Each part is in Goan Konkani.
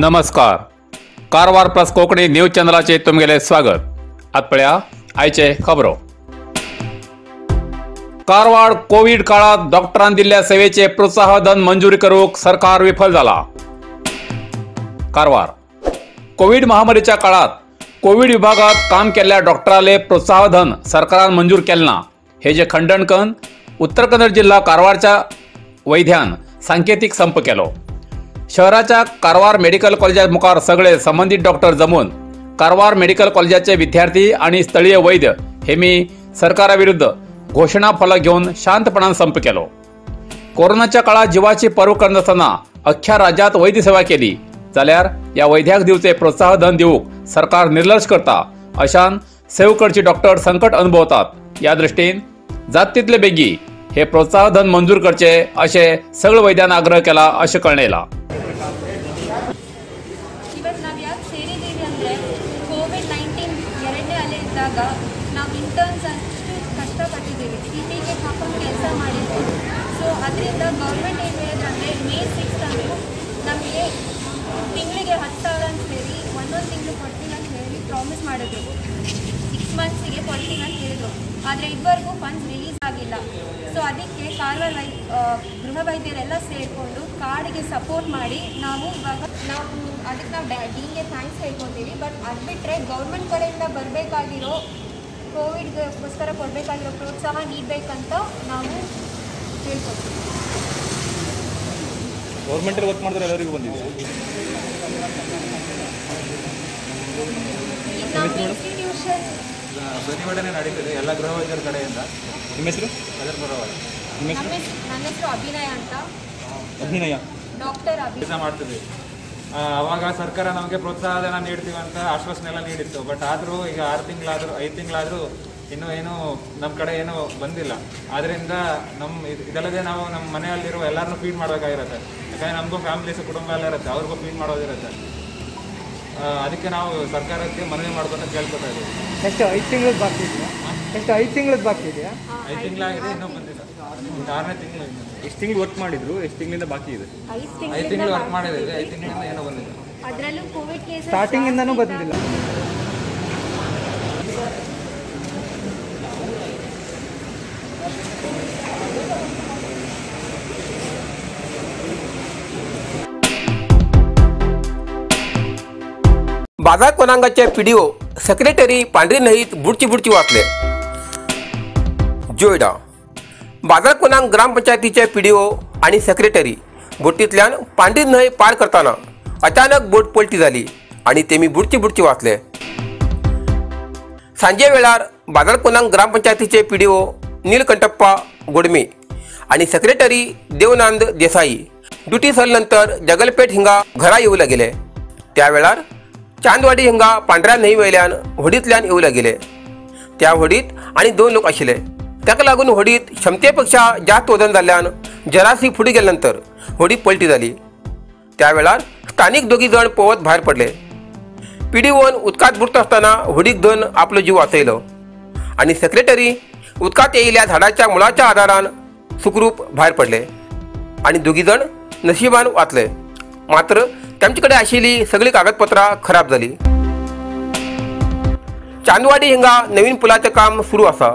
नमस्कार, कारवार प्लस कोंकणी न्यूज चॅनलाचे तुमगेले स्वागत. आत पळया आयचे खबरो. कारवार कोविड काळात डॉक्टरान दिल्ल्या सेवेचे प्रोत्साहन मंजूर करूक सरकार विफल जाला. कारवार कोविड महामारीच्या काळात कोविड विभागात काम केल्ल्या डॉक्टराले प्रोत्साहन सरकारान मंजूर केले ना हे जे खंडन करून उत्तर कन्नड जिल्हा कारवारच्या वैद्यान सांकेतिक संप केलो. शहराच्या कारवार मेडिकल कॉलेजा मुखार सगळे संबंधित डॉक्टर जमून कारवार मेडिकल कॉलेजाचे विद्यार्थी आणि स्थळीय वैद्य हे मी सरकाराविरुद्ध घोषणा फलक घेऊन शांतपणान संप केलो. कोरोनाच्या काळात जीवाची पर्व करनासतना अख्ख्या राज्यात वैद्य सेवा केली जाल्यार या वैद्याक दिवचे प्रोत्साहन दिवूक सरकार निर्लक्ष करता अशान सेवकडचे डॉक्टर संकट अनुभवतात. या दृष्टीन जात तितले बेगी हे प्रोत्साहन मंजूर करचे असे सगळे वैद्यान आग्रह केला अशें कळणेला. ಇವತ್ತು ನಾವು ಯಾಕೆ ಸೇರಿದ್ದೀವಿ ಅಂದರೆ ಕೋವಿಡ್-19 ಎರಡನೇ ಅಲೆ ಇದ್ದಾಗ ನಾವು ಇಂಟರ್ನ್ಸ್ ಅಷ್ಟು ಕಷ್ಟಪಟ್ಟಿದ್ದೀವಿ, ಸಿಟಿಗೆ ಹಾಕೊಂಡು ಕೆಲಸ ಮಾಡಿದ್ವಿ. ಸೊ ಅದರಿಂದ ಗೌರ್ಮೆಂಟ್ ಏನು ಹೇಳಿದ್ರೆ ಮೇ 6 ಅಂದು ನಮಗೆ ತಿಂಗಳಿಗೆ 10,000 ಅಂತ ಹೇಳಿ ಒಂದೊಂದು ತಿಂಗಳು ಕೊಡ್ತೀನಿ ಅಂತ ಹೇಳಿ ಪ್ರಾಮಿಸ್ ಮಾಡಿದ್ರು. 6 ಮಂತ್ಸಿಗೆ ಕೊಡ್ತೀನಿ ಅಂತ ಹೇಳಿದರು, ಆದರೆ ಇದುವರೆಗೂ ಫಂಡ್ಸ್ ರಿಲೀಸ್ ಆಗಿಲ್ಲ. ಸೊ ಅದಕ್ಕೆ ಕಾರವಾರ ಗೃಹ ವೈದ್ಯರೆಲ್ಲ ಸೇರಿಕೊಂಡು ಕಾರ್ಡ್ಗೆ ಸಪೋರ್ಟ್ ಮಾಡಿ ನಾವು ಇವಾಗ ನಾವು ಅದಕ್ಕೆ ನಾವು ಡೀನ್ಗೆ thanks ಹೇಳ್ಕೊತೀವಿ. ಬಟ್ ಅದು ಬಿಟ್ಟರೆ ಗೌರ್ಮೆಂಟ್ ಕಡೆಯಿಂದ ಬರಬೇಕಾಗಿರೋ ಕೋವಿಡ್ಗೋಸ್ಕರ ಕೊಡಬೇಕಾಗಿರೋ ಪ್ರೋತ್ಸಾಹ ನೀಡಬೇಕಂತ ನಾವು ಹೇಳ್ಕೊತೀವಿ. ಗೌರ್ಮೆಂಟಲ್ಲಿ ವರ್ಕ್ ಮಾಡಿದ್ರೆ ಎಲ್ಲರಿಗೂ ಬಂದಿದೆ. ನಮ್ಮ ಇನ್ಸ್ಟಿಟ್ಯೂಷನ್ ಪ್ರತಿಭಟನೆ ನಡೀತಿದೆ ಎಲ್ಲ ಗೃಹ ವೈದ್ಯರ ಕಡೆಯಿಂದ. ನಿಮ್ಮ ಹೆಸರು? ಅದರ ಪರವಾಗಿ ನನ್ನ ಹೆಸರು ಅಭಿನಯ ಅಂತ. ಅಭಿನಯ ಡಾಕ್ಟರ್ ಅಭಿನಯ ಕೆಲಸ ಮಾಡ್ತಿದ್ವಿ. ಅವಾಗ ಸರ್ಕಾರ ನಮಗೆ ಪ್ರೋತ್ಸಾಹಧನ ನೀಡ್ತೀವಿ ಅಂತ ಆಶ್ವಾಸನೆ ಎಲ್ಲ ನೀಡಿತ್ತು. ಬಟ್ ಆದರೂ ಈಗ 6 ತಿಂಗಳಾದರೂ 5 ತಿಂಗಳಾದರೂ ಇನ್ನೂ ಏನೂ ನಮ್ಮ ಕಡೆ ಏನೂ ಬಂದಿಲ್ಲ. ಆದ್ದರಿಂದ ನಮ್ಮ ಇದಲ್ಲದೆ ನಾವು ನಮ್ಮ ಮನೆಯಲ್ಲಿರುವ ಎಲ್ಲರನ್ನೂ ಫೀಡ್ ಮಾಡಬೇಕಾಗಿರುತ್ತೆ. ಯಾಕಂದರೆ ನಮಗೂ ಫ್ಯಾಮಿಲೀಸು ಕುಟುಂಬ ಎಲ್ಲ ಇರುತ್ತೆ, ಅವ್ರಿಗೂ ಫೀಡ್ ಮಾಡೋದಿರುತ್ತೆ. ಅದಕ್ಕೆ ನಾವು ಸರ್ಕಾರಕ್ಕೆ ಮನವಿ ಮಾಡ್ಕೊಂಡು ಕೇಳ್ಕೊತಾ ಇದ್ದೀವಿ. ಎಷ್ಟು 5 ತಿಂಗಳದ್ದು ಬಾಕಿ ಇದೆಯಾ? ಎಷ್ಟು 5 ತಿಂಗಳದ್ದು ಬಾಕಿ ಇದೆಯಾ? 5 ತಿಂಗಳಾಗಿದೆ, ಇನ್ನೂ ಬಂದಿಲ್ಲ. 6ನೇ ತಿಂಗಳು. ಎಷ್ಟು ತಿಂಗಳು ವರ್ಕ್ ಮಾಡಿದ್ರು? ಎಷ್ಟು ತಿಂಗಳಿಂದ ಬಾಕಿ ಇದೆ? 5 ತಿಂಗಳು ವರ್ಕ್ ಮಾಡಿದ್ದೀವಿ, 5 ತಿಂಗಳಿಂದ ಏನೂ ಬಂದಿಲ್ಲ. ಅದರಲ್ಲೂ ಕೋವಿಡ್ ಕೇಸ್ ಸ್ಟಾರ್ಟಿಂಗಿಂದನೂ ಬಂದಿಲ್ಲ. बाजार कोनांगाचे पीडीओ सेक्रेटरी पांढरी न्हंयत बुडची बुडची वाचले. जोयडा बाजार कोनांग ग्रामपंचायतीचे पीडीओ आणि सेक्रेटरी बोटींतल्यान पांढरी न्हंय पार करतना अचानक बोट पलटी जाली आणि तेमी बुडची बुडची वाचले. सांजे वेळार बाजार कोनांग ग्रामपंचायतीचे पीडीओ नीलकंठप्पा गोडमे आणि सेक्रेटरी देवनांद देसाई ड्युटी सरल्यानंतर जगलपेठ हिंगा घरा येऊ लागले. त्या वेळार चांदवाडी हिंगा पांढऱ्या न्हंय वयल्यान होडींतल्यान येवं लागिले. त्या होडीत आनी 2 लोक आशिल्ले. ताका लागून होडीत क्षमते पेक्षा जास्त वजन जाल्ल्यान जरासी फुडें गेले नंतर होडी पलटी जाली. त्या वेळार स्थानीक 2 जाण पोंवत भायर पडले. पीडीओन उदकांत बुडटा आसतना होडीक धरून आपलो जीव वाचयलो आनी सेक्रेटरी उदकांत येयिल्ल्या झाडाच्या मुळाच्या आदारान सुखरूप भायर पडले आनी 2 जाण नशिबान वाचले. मात्र तांचे कडेन आशिल्ली सगळी कागदपत्रां खराब जाली. चांदवाडी हिंगा नवीन पुलाचें काम सुरू आसा.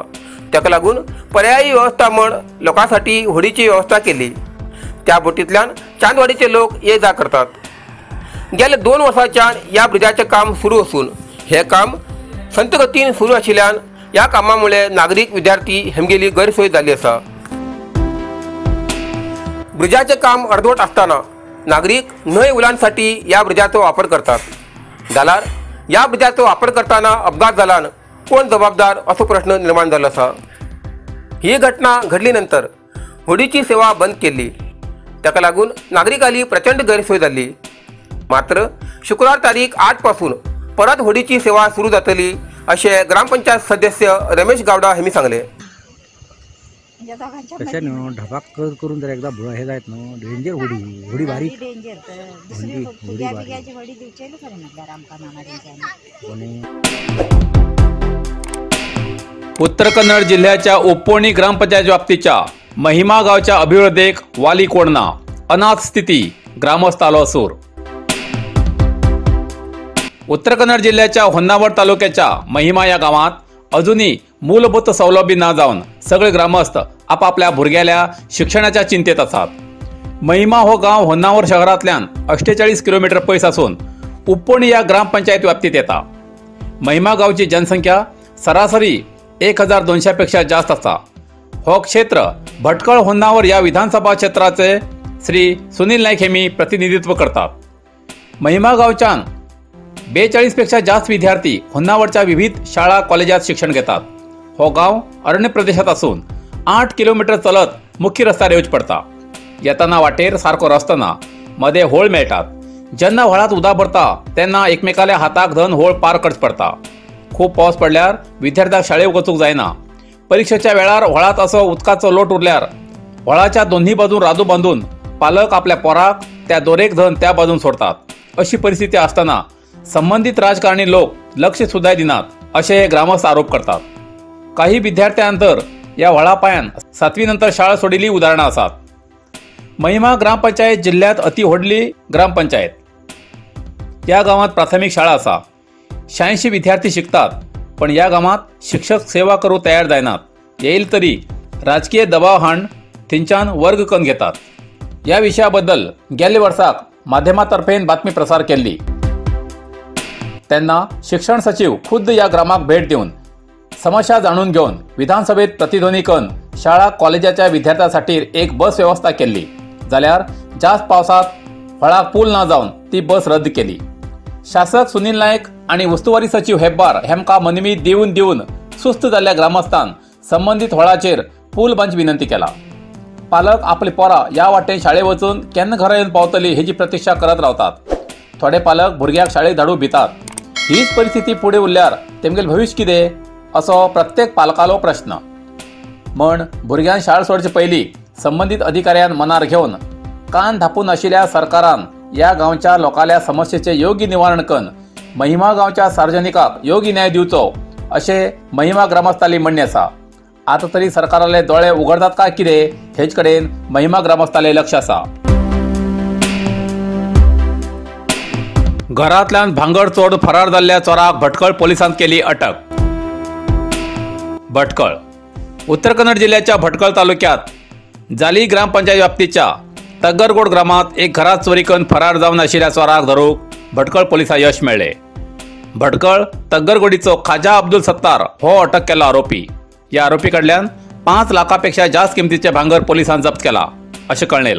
ताका लागून पर्यायी वेवस्था म्हण लोकांसाठी होडीची वेवस्था केली. त्या बोटींतल्यान चांदवाडीचे लोक ये जा करतात. गेल्या 2 वर्सांच्यान ह्या ब्रिजाचें काम सुरू आसून हें काम संतगतीन सुरू आशिल्ल्यान ह्या कामा मुळे नागरीक विद्यार्थी हेमगेली गैरसोय जाल्ली आसा. ब्रिजाचें काम अर्दवट आसतना नागरीक न्हंय उलांसाठी ह्या ब्रिजाचो वापर करतात. जाल्यार ह्या ब्रिजाचो वापर करतना अपघात जाल्यान कोण जबाबदार असो प्रश्न निर्माण जाल्लो आसा. ही घटना घडली नंतर होडीची सेवा बंद केल्ली. ताका लागून नागरिकांली प्रचंड गैरसोय जाल्ली. मात्र शुक्रार तारीख 8 पासून परत होडीची सेवा सुरू जातली अशें ग्रामपंचायत सदस्य रमेश गावडा हांणी सांगलें. तशें न्हू ढबाक करून जर एकदा हे जायत न्हू डेंजर होडी होडी बारीक होडी होडी बारीक. उत्तर कन्नड जिल्ह्याच्या उपपोणी ग्रामपंचायत व्याप्तीच्या महिमा गावच्या अभिवृद्धीक वाली कोणना अनाथ स्थिती ग्रामस्थ आलो असूर. उत्तर कन्नड जिल्ह्याच्या होन्नावर तालुक्याच्या महिमा या गावात अजूनही मूलभूत सौलभ्य ना जावन सगळे ग्रामस्थ आपापल्या भुरग्याल्या शिक्षणाच्या चिंतेत आसात. महिमा हो गांव होन्नावर शहरांतल्यान 48 किलोमीटर पयस आसून उपपोणी या ग्रामपंचायत व्याप्तीत येता. महिमा गांवची जनसंख्या सरासरी 1200 पेक्षा जास्त आसा. हो क्षेत्र भटकळ होन्नावर या विधानसभा क्षेत्राचे श्री सुनील नाईक हेमी प्रतिनिधित्व करतात. महिमा गांवच्यान 42 पेक्षा जास्त विद्यार्थी होन्नावरच्या विविध शाळा कॉलेजात शिक्षण घेतात. हो गांव अरण्य प्रदेशात असून 8 किलोमीटर चलत मुख्य रस्त्यार येवचें पडता. येताना वाटेर सारको रस्तो ना, मध्ये होळ मेळटात. जेन्ना व्हाळात उदक भरता तेन्ना एकमेकाल्या हाताक धरून होळ पार करचें पडता. खूब पावस पडल्यार विद्यार्थ्यांक शाळेक वचूंक जायना. परीक्षेच्या वेळार व्हाळात असो उदकाचो लोट उरल्यार व्हाळाच्या दोन्ही बाजून राजू बांदून पालक आपल्या पोराक त्या दोरेक धरून त्या बाजून सोडतात. अशी परिस्थिती आसतना संबंधित राजकारणी लोक लक्ष सुद्धा दिनात असे ग्रामस्थ आरोप करतात. काही विद्यार्थ्यांतर या व्हाळा पायान 7वी नंतर शाळा सोडिल्ली उदाहरणां आसात. महिमा ग्रामपंचायत जिल्ह्यात अति व्हडली ग्रामपंचायत. या गांवात प्राथमिक शाळा आसा. 86 विद्यार्थी शिकतात, पण या गांवात शिक्षक सेवा करूं तयार जायनात. येईल तरी राजकीय दबाव हाण थंयच्यान वर्ग करून घेतात. या विशयाबद्दल गेल्ले वर्साक माध्यमातर्फेन बातमी प्रसार केल्ली तेन्ना शिक्षण सचिव खुद्द या ग्रामाक भेट दिवन समस्या जाणून घेवन विधानसभेत प्रतिध्वनी करून शाळा कॉलेजाच्या विद्यार्थ्यांसाठी एक बस व्यवस्था केल्ली. जाल्यार जास्त पावसात व्हाळाक पूल ना जावन ती बस रद्द केली. शासक सुनील नाईक आणि वस्तुवारी सचिव हेब्बार हेमका मनवी दिवन दिवन सुस्त जाल्ल्या ग्रामस्थान संबंधित व्हाळाचेर पूल बांदची विनंती केला. पालक आपली पोरां ह्या वाटेन शाळे वचून केन्ना घरा येवन पावतली हेजी प्रतीक्षा करत रावतात. थोडे पालक भुरग्याक शाळेक धाडूंक भितात. हीच परिस्थिती फुडें उरल्यार तेमगेलें भविश्य कितें असो प्रत्येक पालकालो प्रश्न. म्हण भुरग्यान शाळा सोडचे पयलीं संबंधित अधिकाऱ्यान मनार घेवन कान धापून आशिल्ल्या सरकारान ह्या गांवच्या लोकांल्या समस्येचें योग्य निवारण करून महिमा गांवच्या सार्वजनिकाक योग्य न्याय दिवचो अशें महिमा ग्रामस्थांनी म्हणणें आसा. आतां तरी सरकाराले दोळे उगडतात काय कितें हेच कडेन महिमा ग्रामस्थांले लक्ष आसा. घरांतल्यान भांगर चोर फरार जाल्ल्या चोराक भटकळ पोलिसांत केली अटक. भटकळ उत्तर कन्नड जिल्ह्याच्या भटकळ तालुक्यात जाली ग्रामपंचायत व्याप्तीच्या तग्गरगोड ग्रामात एक घरात चोरी करून फरार जावन आशिल्ल्या चोराक धरूंक भटकळ पोलिसांक यश मेळ्ळें. भटकळ तग्गरगोडीचो खाजा अब्दुल सत्तार हो अटक केल्लो आरोपी. ह्या आरोपी कडल्यान 5 लाखां पेक्षा जास्त किमतीचें भांगर पोलिसांनी जप्त केला अशें कळ्ळें.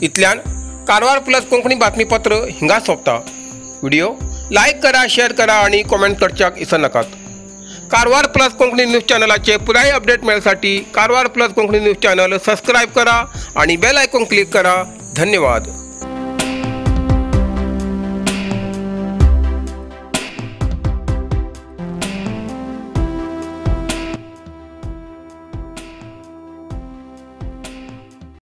इतल्यान कारवार प्लस कोंकणी बातमीपत्र हिंगा सोंपता. व्हिडिओ लायक करा, शेअर करा आणि कॉमेंट करच्याक इसरनाकात. कारवार प्लस कोंकणी न्यूज चॅनलाचे पुराय update मेळसाठी Karwar plus Konkani news channel subscribe करा आणि बेल आयकॉन क्लिक करा. धन्यवाद.